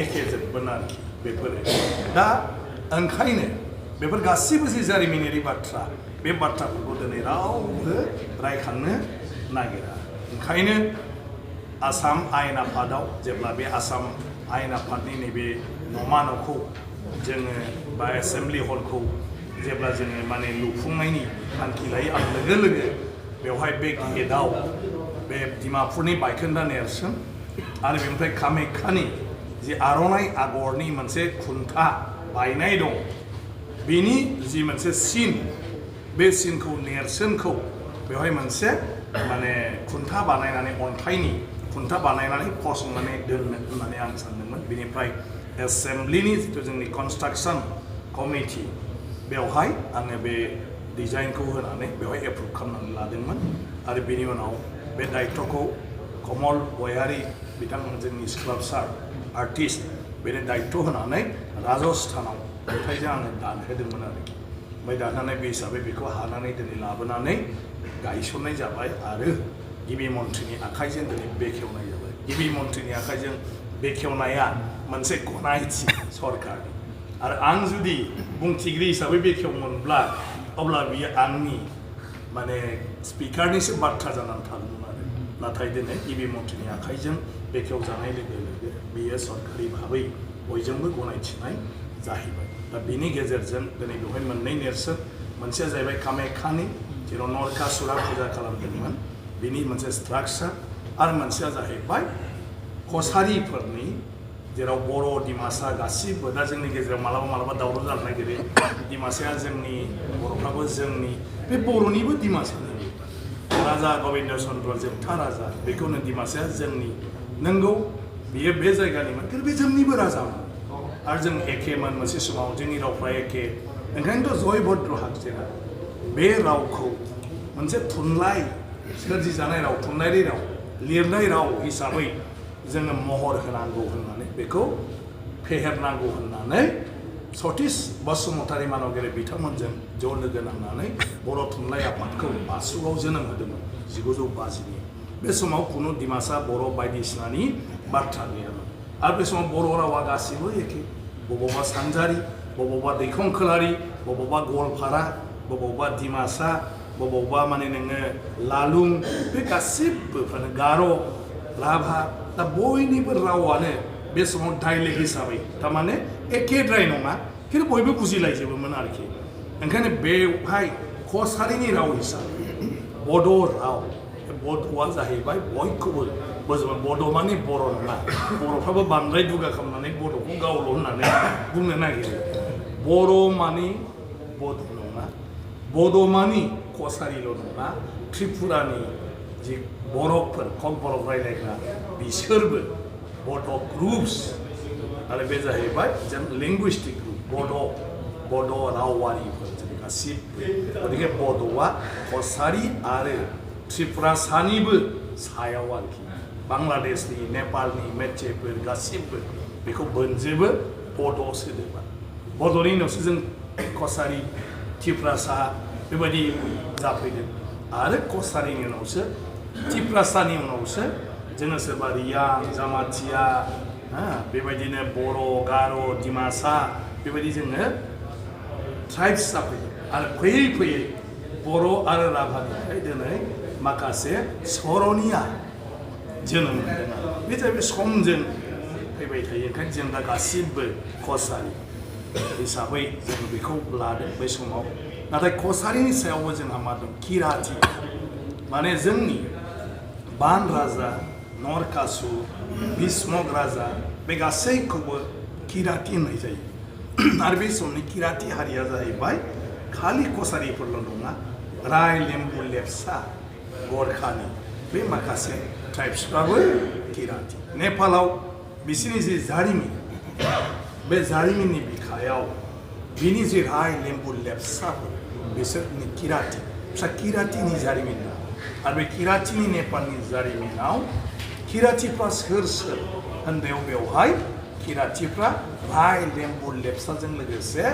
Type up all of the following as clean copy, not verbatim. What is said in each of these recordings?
एखे जोबगोन आरोखि बेफोरो दा ओंखायनो बेफोर गासिबो जि जारिमिनारि बाथ्रा बे बाथ्राफोरखौ दिनै रावबो रायखांनो नागिरा ओंखायनो आसाम आयेन आफादाव जेब्ला बे आसाम आयेन आफादनि नैबे नमा न'खौ जोङो बा एसेम्बलि हलखौ जेब्ला जोङो माने लुफुंनायनि थांखि लायो आरो लोगो लोगो बेवहाय बे गेटआव बे डिमापुरनि बायखोन्दा नेरसोन आरो बेनिफ्राय कामाख्यानि जि आर'नाइ आगरनि मोनसे खुन्था बायनाय दं बेनि जि मोनसे सिन बे सिनखौ नेरसोनखौ बेवहाय मोनसे माने खुन्था बानायनानै अन्थाइनि खुन्था बानायनानै फसंनानै दोननो होननानै आं सानदोंमोन बेनिफ्राय एसेम्बलिनि जिथु जोंनि कनस्ट्राक्सन कमिटि बेवहाय आङो बे डिजाइनखौ होनानै बेवहाय एप्रुभ खालामनानै लादोंमोन आरो बेनि उनाव बे दायित्वखौ कमल गयारि बिथांमोन जोंनि स्काल्पचार आर्टिस्ट बेनो दायित्व होनानै राजस्थानाव अन्थाइजों आङो दानहोदोंमोन आरोखि ओमफ्राय दाननानै बे हिसाबै बेखौ हानानै दिनै लाबोनानै गायसननाय जाबाय आरो गिबि मन्थ्रिनि आखाइजों दिनै बेखेवनाय जाबाय गिबि मन्थ्रिनि आखाइजों बेखेवनाया मोनसे गनायथि सरकारनि आरो आं जुदि बुंथिगिरि हिसाबै बेखेवमोनब्ला अब्ला बियो आंनि माने स्पिकारनिसो बाथ्रा जानानै थागौमोन आरो नाथाय दिनै गिबि मन्थ्रिनि आखाइजों बेखेवजानाय लोगो लोगो बेयो सरकारि भाबै बयजोंबो गनायथिनाय जाहैबाय दा बिनि गेजेरजों दिनै बेवहाय मोननै नेरसोन मोनसेया जाहैबाय कामाख्यानि जेराव नरकासुरा फुजा खालामदोंमोन बिनि मोनसे स्ट्राक्चार आरो मोनसेया जाहैबाय कसारिफोरनि जेराव बर' डिमासा गासिबो दा जोंनि गेजेराव मालाबा मालाबा दावराव जानो नागिरो डिमासाया जोंनि बर'फ्राबो जोंनि बे बर'निबो डिमासानि राजा गबिन्द चन्द्र जोबथा राजा बेखौनो डिमासाया जोंनि नंगौ बियो बे जायगानिमोन खिन्थु बे जोंनिबो राजामोन आरो जों एखेमोन मोनसे समाव जोंनि रावफ्रा एखे ओंखायनोथ' जयभद्र हागजेरा बे रावखौ मोनसे थुनलाइ सोरजिजानाय राव थुनलाइयारि राव लिरनाय राव हिसाबै जोङो महर होनांगौ होननानै बेखौ फेहेरनांगौ होननानै सतीश बसुमतारी मानगिरि बिथांमोनजों ज' लोगो नांनानै बर' थुनलाइ आफादखौ बासुगाव जोनोम होदोंमोन 1950 बे समाव खुनु डिमासा बर' बायदिसिनानि बाथ्रा गैयामोन आरो बे समाव बर' रावा गासिबो एखे बबावबा सानजारि बबावबा दैखंखोलारि बबावबा गवालपारा बबावबा डिमासा बबावबा माने नोङो लालुं बे गासिबोफ्रानो गार' राभा दा बयनिबो रावानो बे समाव डाइलेक्ट हिसाबै थारमाने एखेद्राय नङा खिन्थु बयबो बुजिलायजोबोमोन आरोखि ओंखायनो बेवहाय कसारिनि राव हिसाबै बड' राव बड'आ जाहैबाय बयखौबो बोजों बड' माने बर' नङा बर'फ्राबो बांद्राय दुगा खालामनानै बड'खौ गावल' होननानै बुंनो नागिरो बर' माने बड' नङा बड' माने कसारिल' नङा त्रिपुरानि जि बर'फोर खम बर' रायज्लायग्रा बिसोरबो बड' ग्रुप्स आरो बे जाहैबाय जों लिंगुइस्टिक ग्रुप बड' रावारिफोर जों गासिबो गतिके बड'आ कसारि आरो त्रिपुरासानिबो सायाव आरोखि बांलादेशनि नेपालनि मेचेफोर गासिबो बेखौ बोनजोबो बड' सोदोबा बड'नि उनावसो जों कसारि त्रिपुरासा बेबायदि जाफैदों आरो कसारिनि उनावसो त्रिपुरासानि उनावसो जोङो सोरबा रियां जामाथिया बेबायदिनो बर' गार' डिमासा बेबायदि जोङो ट्राइब्स जाफैदों आरो फैयै फैयै बर' आरो राभानिफ्राय दिनै माखासे सर'निया जोनोम मोनदों बे जाहैबाय समजों फैबाय थायो ओंखायनो जों दा गासिबो कसारि हिसाबै जों बेखौ लादों बै समाव नाथाय कसारिनि सायावबो जोंहा मा दं किराति माने जोंनि बान राजा नरकासुर भीष्मक राजा बे गासैखौबो किराति होननाय जायो आरो बे समनि किराति हारिया जाहैबाय खालि कसारिफोरल' नङा राय लेम्बु लेप्चा गरखानि बे माखासे ट्राइब्सफ्राबो किराति नेपालाव बिसोरनि जि जारिमिन बे जारिमिननि बिखायाव बिनि जि राय लेम्बु लेप्चाफोर बिसोरनि किराति फिसा किरातिनि जारिमिन दं आरो बे किरातिनि नेपालनि जारिमिनाव किरातिफ्रा सोर सोर होननायाव बेवहाय किरातिफ्रा राय लेम्बु लेप्चाजों लोगोसे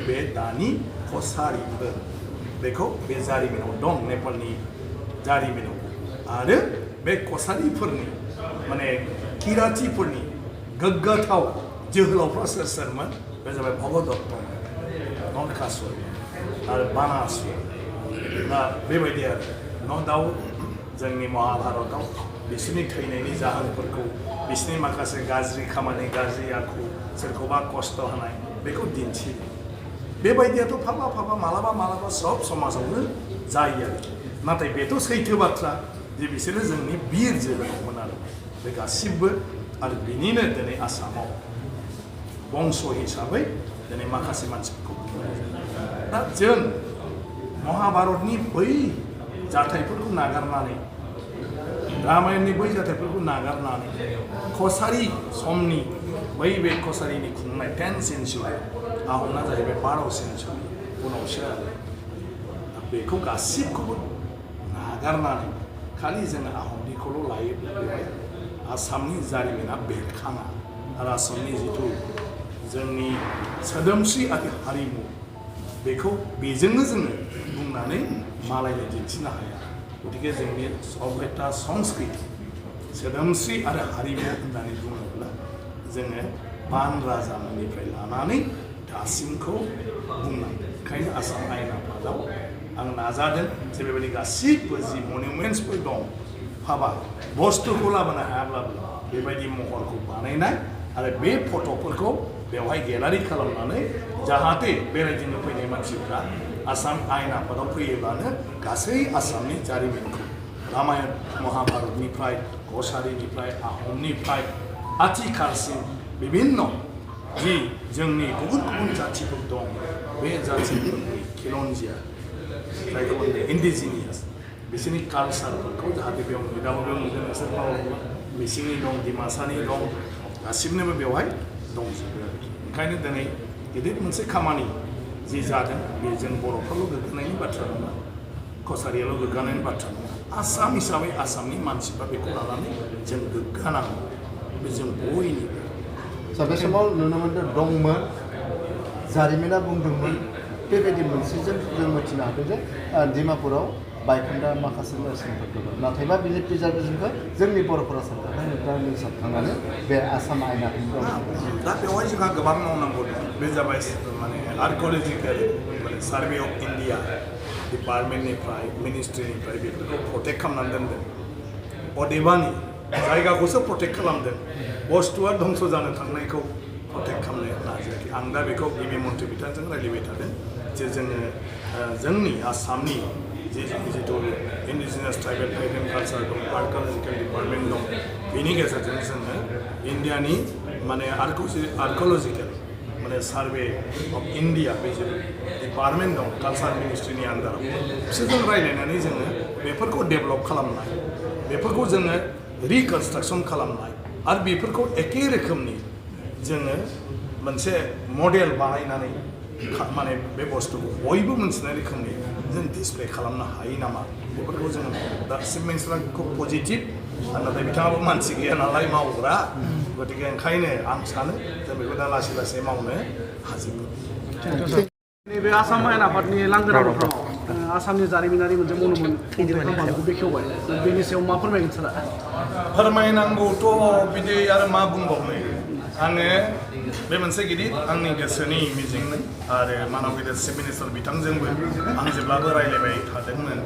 बे दानि कसारिफोर बेखौ बे जारिमिनाव दं नेपालनि जारिमिनाव आरो बे कसारिफोरनि माने किरातिफोरनि गोग्गाथाव जोहोलावफ्रा सोर सोरमोन बे जाबाय भगदत्त नरकासुर आरो बानासुर दा बेबायदि आरो न दाउट जोंनि महाभारतआव बिसोरनि थैनायनि जाहोनफोरखौ बिसोरनि माखासे गाज्रि खामानि गाज्रि आखु सोरखौबा खस्थ' होनाय बेखौ दिन्थियो बेबायदियाथ' फाबा मालाबा सब समाजावनो जायो आरो नाथाय बेथ' सैथो बाथ्रा जे बिसोरो जोंनि बिर जोहोलावमोन आरो बे गासिबो आरो बिनिनो दिनै आसामाव बंश हिसाबै दिनै माखासे मानसिफोरखौ बुंनाय जायो दा जों महाभारतनि बै जाथायफोरखौ नागारनानै रामायणनि बै जाथायफोरखौ नागारनानै कसारि समनि बै बे कसारिनि खुंनाय 10th सेन्चुरि आहमना जाहैबाय 12th सेन्चुरि उनावसो आरो बेखौ गासिबखौबो नागारनानै खालि जोङो आहमनिखौल' लायोब्ला बेवहाय आसामनि जारिमिना बेरखाङा आरो आसामनि जिथु जोंनि सोदोमस्रि आरो हारिमु बेखौ बेजोंनो जोङो बुंनानै मालायनो दिन्थिनो हाया गतिके जोंनि सभ्यता संस्कृति सोदोमस्रि आरो हारिमु होननानै बुङोब्ला जोङो बान राजामोननिफ्राय लानानै दासिमखौ बुंनांगोन ओंखायनो आसाम आयेन आफादाव आं नाजादों जे बेबायदि गासिबो जि मनिउमेन्ट्सफोर दं हाबा बुस्थुखौ लाबोनो हायाब्लाबो बेबायदि महरखौ बानायनाय आरो बे फट'फोरखौ बेवहाय गेलारि खालामनानै जाहाथे बेरायदिनो फैनाय मानसिफ्रा आसाम आयेन आफादाव फैयोब्लानो गासै आसामनि जारिमिनखौ रामायण महाभारतनिफ्राय कसारिनिफ्राय आहमनिफ्राय आथिखालसिम बिभिन्न जि जोंनि गुबुन गुबुन जाथिफोर दं बे जाथिफोरनि खिलन्जिया जायखौ होनो इन्डिजिनियास बिसोरनि कालसारफोरखौ जाहाथे बेयाव नुदाबो नुदों नोंसोर मावोब्ला मिसिंनि दं डिमासानि दं गासिबनोबो बेवहाय दंजोबो आरोखि ओंखायनो दिनै गिदिर मोनसे खामानि जि जादों बे जों बर'फ्राल' गोग्गानायनि बाथ्रा नङा कसारियाल' गोग्गानायनि बाथ्रा नङा आसाम हिसाबै आसामनि मानसिफ्रा बेखौ लानानै जों गोग्गानांगौ बे जों बयनिबो बे समाव नुनो मोन्दों दंमोन जारिमिना बुंदोंमोन बेबायदि मोनसेजों जों मिथिनो हादों जे डिमापुराव बायखोन्दा माखासे नेरसोनफोर दङ नाथायबा बिनि प्रिजार्भेसनखौ जोंनि बर'फोरा सानखांनानै बे आसाम आयेनाखौ दा बेवहाय जोंहा गोबां मावनांगौ दं बे जाबाय माने आर्किअलजिकेल माने सार्भे अफ इन्डिया डिपार्टमेन्टनिफ्राय मिनिस्ट्रिनिफ्राय बेफोरखौ प्रटेक्ट खालामनानै दोनदों अदेबानि जायगाखौसो प्रटेक्ट खालामदों बुस्थुआ धंस जानो थांनायखौ प्रटेक्ट खालामनो नाजायाखै आं दा बेखौ गिबि मन्थ्रि बिथांजों रायज्लायबाय थादों जे जोङो जोंनि आसामनि जितु indigenous tribal health and culture दं आर्किअलजिकेल डिपार्टमेन्ट दं बेनि गेजेरजों जोङो इन्डियानि माने आर्किअलजिकेल माने सार्भे अफ इन्डिया बे जे डिपार्टमेन्ट दं कालचार मिनिस्ट्रिनि आन्दाराव बिसोरजों रायज्लायनानै जोङो बेफोरखौ डेभेलप खालामनाय बेफोरखौ जोङो रिकनस्ट्राक्सन खालामनाय आरो बेफोरखौ एखे रोखोमनि जोङो मोनसे मडेल बानायनानै माने बे बुस्थुखौ बयबो मोनथिनाय रोखोमनि जों डिसप्ले खालामनो हायो नामा बेफोरखौ जोङो दा चिफ मिनिस्टारा खुब पजिटिभ नाथाय बिथाङाबो मानसि गैया नालाय मावग्रा गतिके ओंखायनो आं सानो जों बेखौ दा लासै लासै मावनो हाजोबगोन नैबे आसाम आयेन आफादनि लांगोना मोखाङाव आसामनि जारिमिनारि मोनसे मनुमेन्ट बेखेवबाय बेनि सायाव मा फोरमायगोन सारा फोरमायनांगौथ' बिदि आरो मा बुंबावनो आङो बे मोनसे गिदिर आंनि गोसोनि मिजिंमोन आरो मानाव गिदिर चिफ मिनिस्टार बिथांजोंबो आं जेब्लाबो रायज्लायबाय थादोंमोन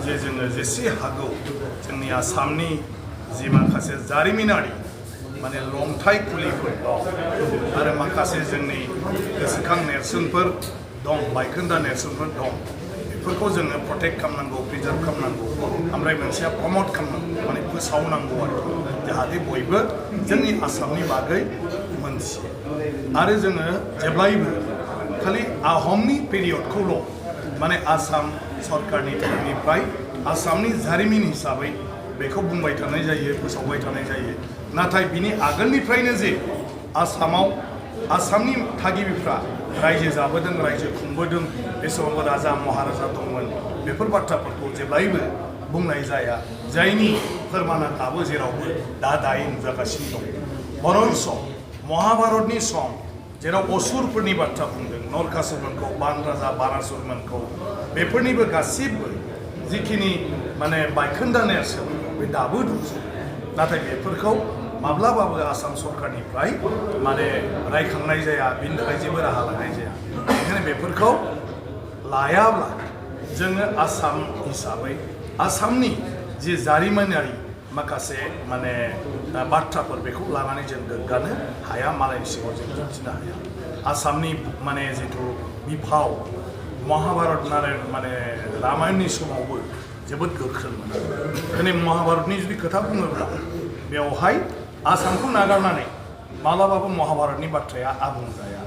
जे जोङो जेसे हागौ जोंनि आसामनि जि माखासे जारिमिनारि माने लंथाइ खुलिफोर दं आरो माखासे जोंनि गोसोखां नेरसोनफोर दं बायखोन्दा नेरसोनफोर दं बेफोरखौ जोङो प्रटेक्ट खालामनांगौ प्रिजार्भ खालामनांगौ ओमफ्राय मोनसेया प्रमट खालामनांगौ माने फोसावनांगौ आरो जाहाथे बयबो जोंनि आसामनि बागै मोनथियो आरो जोङो जेब्लायबो खालि आहमनि पिरियडखौल' माने आसाम सरकारनि तरफनिफ्राय आसामनि जारिमिन हिसाबै बेखौ बुंबाय थानाय जायो फोसावबाय थानाय जायो नाथाय बिनि आगोलनिफ्रायनो जे आसामाव आसामनि थागिबिफ्रा रायजो जाबोदों रायजो खुंबोदों बे समावबो राजा महाराजा दंमोन बेफोर बाथ्राफोरखौ जेब्लायबो बुंनाय जाया जायनि फोरमाना दाबो जेरावबो दायो नुजागासिनो दं बरन्स महाभारतनि सम जेराव असुरफोरनि बाथ्रा बुंदों नरकासुरमोनखौ बान राजा बारासुरमोनखौ बेफोरनिबो गासिबो जिखिनि माने बायखोन्दा नेरसोन बे दाबो दं नाथाय बेफोरखौ माब्लाबाबो आसाम सरकारनिफ्राय माने रायखांनाय जाया बिनि थाखाय जेबो राहा लानाय जाया बेनिखायनो बेफोरखौ लायाब्ला जोङो आसाम हिसाबै आसामनि जि जारिमिनारि माखासे माने बाथ्राफोर बेखौ लानानै जों गोग्गानो हाया मालायनि सिगाङाव जों दिन्थिनो हाया आसामनि माने जिथु बिफाव महाभारत माने रामायणनि समावबो जोबोद गोख्रोंमोन दिनै महाभारतनि जुदि खोथा बुङोब्ला बेवहाय आसामखौ नागारनानै मालाबाबो महाभारतनि बाथ्राया आबुं जाया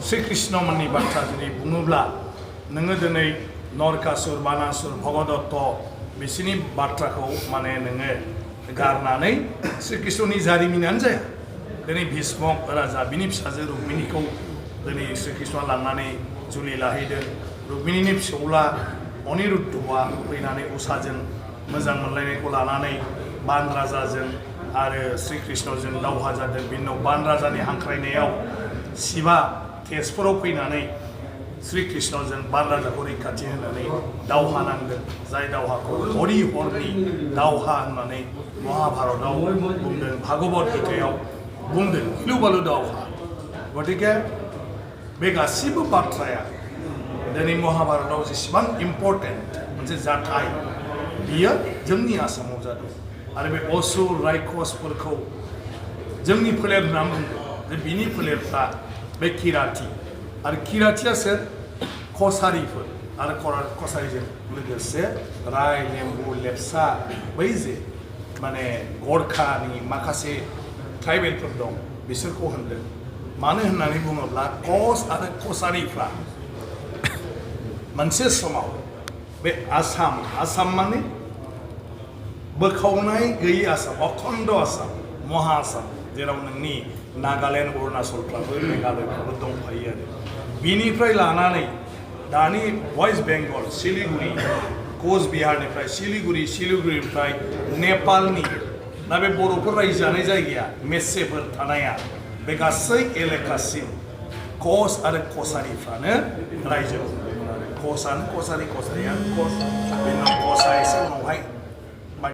श्री कृष्णमोननि बाथ्रा जुदि बुङोब्ला नोङो दिनै नरकासुर बानासुर भगदत्त बिसोरनि बाथ्राखौ माने नोङो गारनानै श्री कृष्णनि जारिमिनानो जाया दिनै भीष्मक राजा बिनि फिसाजो रुक्मिणीखौ दिनै श्री कृष्णआ लांनानै जुलि लाहैदों रुक्मिणीनि फिसौला अनिरुद्धआ फैनानै उषाजों मोजां मोनलायनायखौ लानानै बान राजाजों आरो श्री कृष्णजों दावहा जादों बिनि उनाव बान राजानि हांख्रायनायाव शिवा तेजपुराव फैनानै श्री कृष्णजों बान राजाखौ रैखाथि होनानै दावहा नांदों जाय दावहाखौ हरि हरनि दावहा होननानै महाभारतआव बुंदों भागवत गीतायाव बुंदों गिलु बालु दावहा गतिके बे गासिबो बाथ्राया दिनै महाभारतआव जेसेबां इम्पर्टेन्ट मोनसे जाथाय बियो जोंनि आसामाव जादों आरो बे असुर रायखसफोरखौ जोंनि फोलेर होनना बुंदों जे बिनि फोलेरफ्रा बे किराति आरो किरातिया सोर कसारिफोर आरो कसारिजों लोगोसे राय लेम्बु लेप्चा बै जे माने गरखानि माखासे ट्राइबेलफोर दं बिसोरखौ होनदों मानो होननानै बुङोब्ला कस आरो कसारिफ्रा मोनसे समाव बे आसाम माने बोखावनाय गैयै आसाम अखण्ड आसाम महा आसाम जेराव नोंनि नागालेण्ड अरुणाचलफ्राबो मेघालयफ्राबो दंफायो आरो बिनिफ्राय लानानै दानि वेस्ट बेंगल सिलिगुरि कचबिहारनिफ्राय सिलिगुरिनिफ्राय नेपालनि दा बे बर'फोर रायजो जानाय जायगाया मेसेफोर थानाया बे गासै एलेकासिम कस आरो कसारिफ्रानो रायजो खुंदोंमोन आरो कसानो कसारिया कस बेनि उनाव कसा एसे उनावहाय